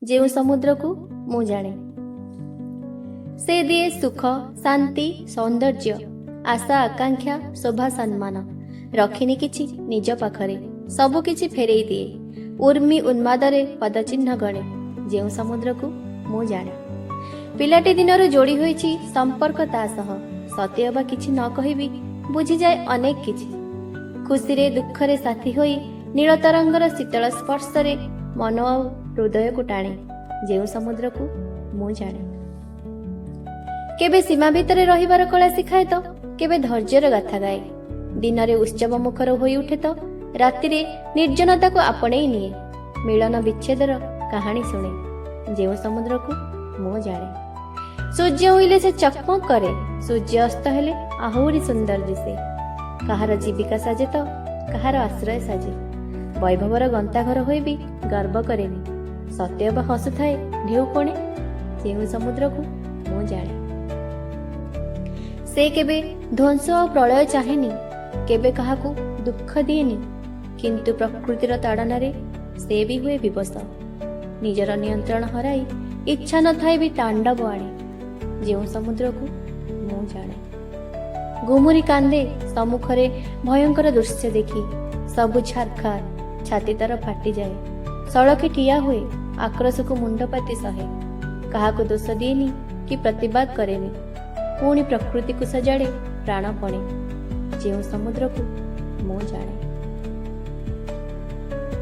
ଯେଉଁ ସମୁଦ୍ରକୁ ମୁଁ ଜାଣେ। ସେ ଦିଏ ସୁଖ, ଶାନ୍ତି, ସୌନ୍ଦର୍ଯ୍ୟ, ଆଶା, ଆକାଂକ୍ଷା, ଶୋଭା, ସମ୍ମାନ। ରଖିନି କିଛି ନିଜ ପାଖରେ, ସବୁ କିଛି ଫେରେଇ ଦିଏ। ଉର୍ମି ଉନ୍ମାଦରେ ପଦଚିହ୍ନ ଗଣେ। ଯେଉଁ ସମୁଦ୍ରକୁ ମୁଁ ଜାଣେ। ପିଲାଟି ଦିନରୁ ଯୋଡ଼ି ହୋଇଛି ସମ୍ପର୍କ ତା ସହ। ସତେ ଅବା କିଛି ନ କହିବି ବୁଝିଯାଏ ଅନେକ କିଛି। ଖୁସିରେ ଦୁଃଖରେ ସାଥୀ ହୋଇ ନୀଳ ତରଙ୍ଗର ଶୀତଳ ସ୍ପର୍ଶରେ ମନ ଆଉ ହୃଦୟକୁ ଟାଣେ। ଯେଉଁ ସମୁଦ୍ରକୁ ମୁଁ ଜାଣେ। କେବେ ସୀମା ଭିତରେ ରହିବାର କଳା ଶିଖାଏ ତ କେବେ ଧୈର୍ଯ୍ୟର ଗାଥା ଗାଏ। ଦିନରେ ଉତ୍ସବ ମୁଖର ହୋଇ ଉଠେ ତ ରାତିରେ ନିର୍ଜନତାକୁ ଆପଣେଇ ନିଏ। ମିଳନ ବିଚ୍ଛେଦର କାହାଣୀ ଶୁଣେ। ଯେଉଁ ସମୁଦ୍ରକୁ ମୁଁ ଜାଣେ। ସୂର୍ଯ୍ୟ ଉଇଲେ ସେ ଚକମକ କରେ, ସୂର୍ଯ୍ୟ ଅସ୍ତ ହେଲେ ଆହୁରି ସୁନ୍ଦର ଦିଶେ। କାହାର ଜୀବିକା ସାଜେ ତ କାହାର ଆଶ୍ରୟ ସାଜେ। ବୈଭବର ଗନ୍ତାଘର ହୋଇ ବି ଗର୍ବ କରେନି। ସତେ ଅବା ହସୁଥାଏ ଢେଉ କୋଣେ। ଯେଉଁ ସମୁଦ୍ରକୁ ମୁଁ ଜାଣେ। ସେ କେବେ ଧ୍ୱଂସ ଆଉ ପ୍ରଳୟ ଚାହେଁନି, କେବେ କାହାକୁ ଦୁଃଖ ଦିଏନି। କିନ୍ତୁ ପ୍ରକୃତିର ତାଡ଼ନାରେ ସେ ବି ହୁଏ ବିବଶ। ନିଜର ନିୟନ୍ତ୍ରଣ ହରାଇ ଇଚ୍ଛା ନଥାଇ ବି ତାଣ୍ଡବ ଆଣେ। ଯେଉଁ ସମୁଦ୍ରକୁ ମୁଁ ଜାଣେ। ଗୁମୁରି କାନ୍ଦେ ସମ୍ମୁଖରେ ଭୟଙ୍କର ଦୃଶ୍ୟ ଦେଖି। ସବୁ ଛାରଖାର, ଛାତି ତାର ଫାଟିଯାଏ। ସଳଖି ଠିଆ ହୁଏ, ଆକ୍ରୋଶକୁ ମୁଣ୍ଡ ପାତି ସହେ। କାହାକୁ ଦୋଷ ଦିଏନି କି ପ୍ରତିବାଦ କରେନି। ପୁଣି ପ୍ରକୃତିକୁ ସଜାଡ଼େ ପ୍ରାଣପଣେ। ଯେଉଁ ସମୁଦ୍ରକୁ ମୁଁ ଜାଣେ।